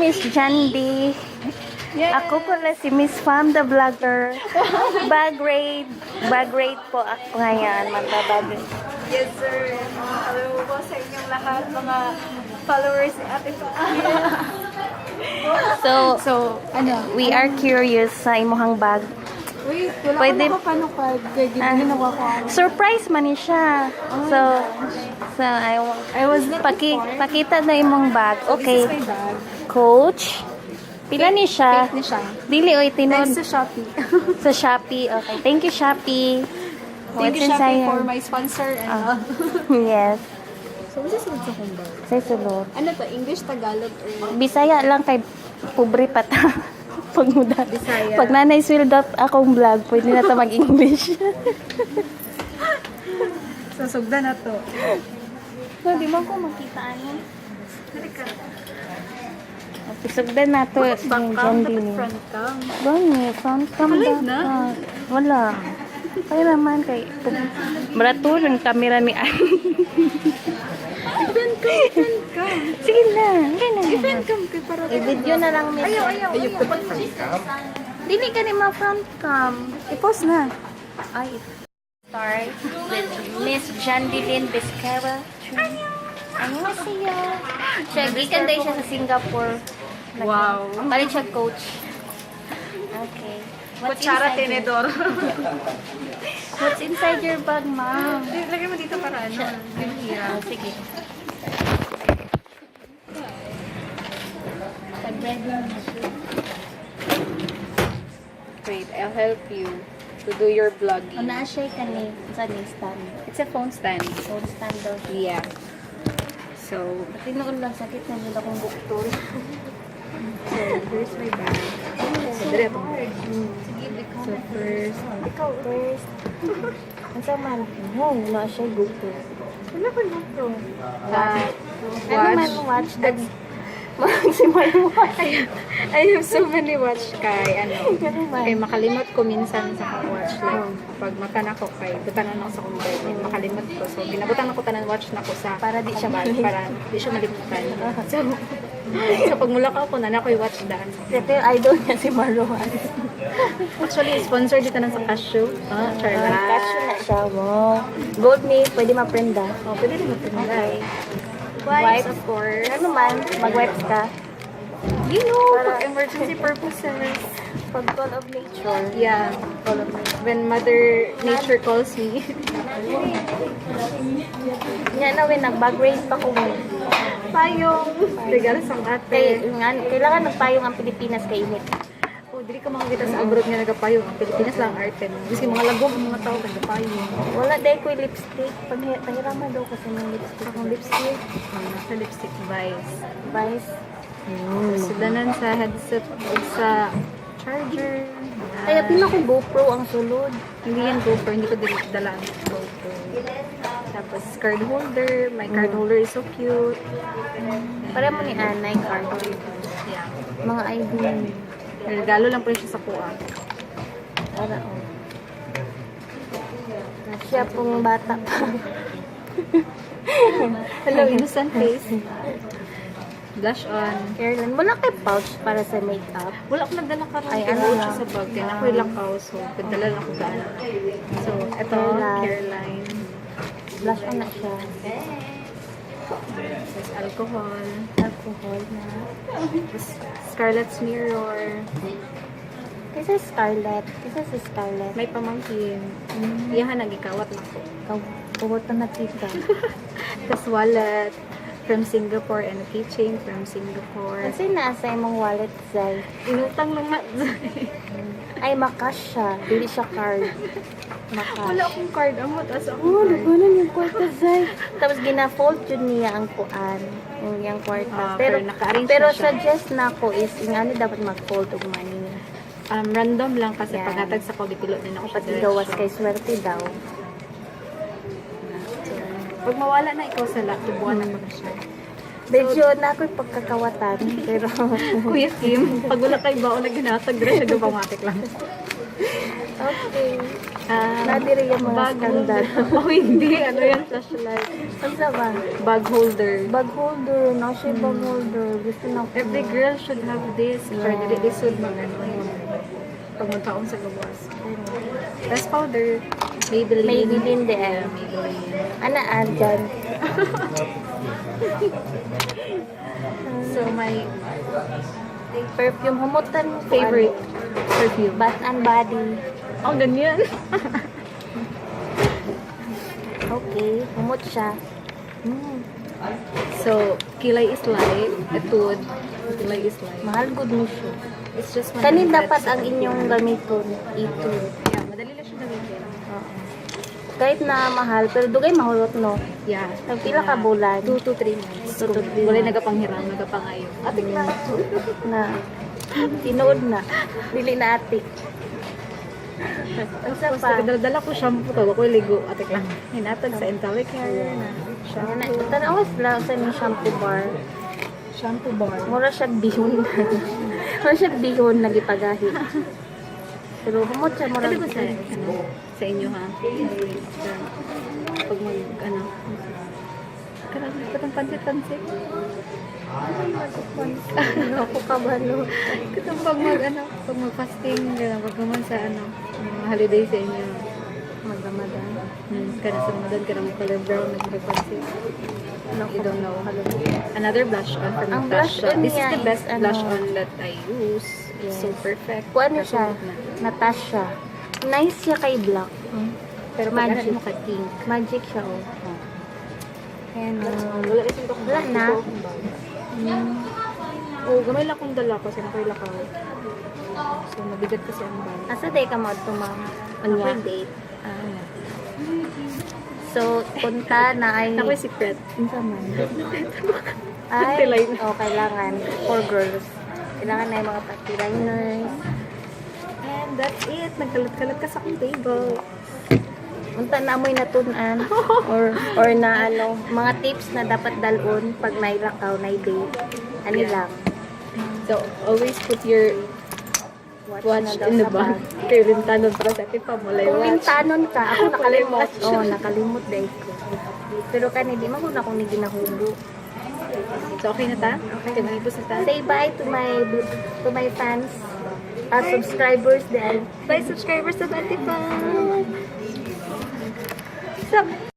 Miss Jandy. Ako pala si Miss Fam the Vlogger. Bag raid. Bag raid po ako ngayon. Magbabag raid. Yes, sir. Hello po sa inyong lahat, mga followers ni Ate Pa. So, So, ano? we are curious sa imuhang bag. Wait, wala Pwede- ko paano card. Kaya Ah. ginawa ko. Surprise man ni siya. So I want I was not informed. pakita na imong bag. Okay. This is my bag. Coach. Pila ni siya? Fake ni siya. Dili oy tinud Thanks to Shopee. Sa Shopee. Okay. Thank you, Shopee. Thank What's you, Shopee, inside? for my sponsor. And all. Yes. So, what's this sa akong bag? Sa sulod. Ano to? English, Tagalog, or Bisaya lang kay pobre pa ta. Pag muda. Bisaya. Pag nanay swelled up akong vlog, pwede na ta mag-English. Sasugda na to. No, di mo ko makita ano. Halika. Okay, sugdan na to. Back Yung cam, Jandy dapat ni. front cam. Gani, front cam Nakalive na? dapat. Wala. Kaya naman kay Marato ng camera ni Ann. Front cam, front cam. Sige na, okay na. Front cam kay para I-video na lang miss. Ayaw, ayaw, ayaw. Dili ka ni ma front cam. I-post na. Ay, start with Miss Jandeline Vizcarra. Annyeonghaseyo. Siya, gikan day siya sa Singapore. Wow. Palit siya coach. Okay. What's Kutsara, inside your- tenedor. What's inside your bag, ma'am? Lagay mo dito para ano. Hindi mahirap. Ah, sige. Pag-ready na siya. Wait, I'll help you to do your vlogging. Una siya kani sa ni stand. It's a phone stand. Phone stand daw. Yeah. So, Tinuod lang sakit na nila akong buktol. so here's my bag. So, dire ako. So, first, Ikaw first. Unsa man? No, wala siya GoPro. Wala ko GoPro. Ano man watch? That's maximal watch. I have so many watch kay ano. Ano man? Kay makalimot ko minsan sa akong watch. Like, pag mata na ko kay, butan na ako sa akong bed, and makalimot ko. So, ginabutan ako tanan watch na ko sa Para di siya akong bag, malimot. para di siya malimutan. So, pag mula ka ako na, na ako'y watch daan. Ito yung idol niya si Marwan. Actually, sponsor dito na sa Casio. Ah, charla. Cash na siya. Wow. Gold ni, pwede maprenda. Oh, pwede rin maprenda. Okay. Wipes, of course. Ano man, mag-wipes ka. For emergency purposes. Pag call of nature. Yeah. Call of nature. When Mother Nature calls me. Nga na, win, nag-bag raid pa ko. Win. Payong. Regalo sa Kay, ate. nga, kailangan nagpayong ang Pilipinas kay init. Oh, dili ka makakita sa abroad nga nagapayong. Ang Pilipinas lang ang arte. Biski mga lagom ang mga tao nagapayong. Wala dahil ko lipstick. Pahirama daw kasi ng lipstick. Akong lipstick. Nasa lipstick Vice. Vice. Sudanan sa headset o sa charger. Kaya pina ko GoPro ang sulod. Hindi yan GoPro. Hindi ko dala ang GoPro. Tapos card holder. My card holder is so cute. Para mo ni Anay card. Yeah. Mga ID. Regalo lang po siya sa kuha. Para oh. Siya pong bata pa. Hello, innocent face. Blush on. Caroline, wala kay pouch para sa makeup. Wala akong nagdala karon. Ay, Ay, ano ano lang. siya sa bag. Kaya ako'y lakaw. So, padala lang ako daan. So, eto, Caroline. Caroline. Blush on na siya. Tapos alcohol. Alcohol na. Tapos Scarlett's mirror. Kaysa Scarlett. Kaysa si Scarlett. May pamangkin. Iyahan, nagikawat na ko. Kawat na nakita. Tapos wallet from Singapore and a keychain from Singapore. Kasi nasa imong wallet, Zay. Inutang lang na. Ay, makash siya. Dili siya card. Makash. Wala akong card. Amo, taas akong Oh, card. nagkunan yung kwarta, Zay. Tapos gina-fold yun niya ang kuan. Yung iyang kwarta. Ah, Pero, pero naka-arrange pero na siya. suggest na ko is, ingani dapat mag-fold og money. Random lang kasi Yan. paghatag sa ko, gipilo din ako siya Pati gawas diretso. kay swerte daw. Pag mawala na ikaw sa laptop, buwan na ko na siya. Medyo na ako'y pagkakawatan. Pero, Kuya Kim, pag wala kay baon na ginatag, dire siya gabamatik lang. Okay. Naa diri yung mga Bag scandal. holder. Oh, hindi. Ano yan? Flashlight. Unsa ba? Bag holder. Bag holder. Na siya bag holder. Gusto na ko. Every girl should have this. Yeah. For dili lisod mag ano yung pag magkaon sa gawas. Best powder. Maybelline. Maybelline di ay. Yeah, Maybelline. Ana andyan. So my Perfume. Humutan ko, favorite ano, perfume. Bath and Body. Oh, ganyan. Okay. Humot siya. So, kilay is life. Etude. Kilay is life. Mahal gud mo siya. It's just Kanin 100. dapat ang inyong gamiton. Ito. Yeah, madali lang siya gamitin. Kahit na mahal, pero dugay mahulot, no? Yeah. Nagpila ka bulan? 2 to 3 months. 2 to 3 Wala months. nagapanghiram, nagapangayo. Ate na. Na. Tinuod na. Dili na atik. Unsa pa? Basta dala ko shampoo kag ako ligo. Ate lang. Hinatag sa Intellicare na shampoo. Tanawa sila sa inyong shampoo bar. Shampoo bar. Mura siya bihon. Mura siya bihon na gipagahi. Pero humot siya mura. Sabi ko sa, ano, sa inyo ha. Pag mag, ano, karami katong pansit-pansit. Ano ako kabalo. Katong pag mag, ano, pag mag-fasting, gano'n, pag naman sa, ano, mga holiday sa inyo. Mag-Ramadan. Kana sa Ramadan, kana mo color brown, nagpa-pansit. No, You don't know. Another blush on from Ang blush Natasha. on This is niya the best is, ano, blush on that I use. It's so Yes. perfect. Kuan na siya. Kasunod na. Natasha. Nice siya kay black. Pero pag Magic. ano mo kay pink. Magic siya oh. Ayan oh. Wala kasi akong Wala na. Oo, gamay lang akong dala kasi nakoy lakaw. So, mabigat kasi ang bag. Asa day ka mo ito, ma'am? Unya. Ako'y date. Ah. So, punta na ay... Nakoy secret. Unsa man? Ay, Panty liner. oh, kailangan. For girls. Kailangan na yung mga panty liners. And that's it. Nagkalat-kalat ka sa akong table. Unta na amoy natunan or na ano, mga tips na dapat dalon pag nailakaw, naidate. Ano lang. So, always put your Watch, watch na daw in the sa bag. Kay lintanon para sa atin pa mulay Kung watch. lintanon ka, ako nakalimot. Watch. Oo, oh, nakalimot dahil ko. Pero kani di man ko na akong ni ginahulo. So, okay na ta? Okay. Tingnan sa ta. Say bye to my fans, subscribers then. Bye, subscribers of Ate Pam! Sub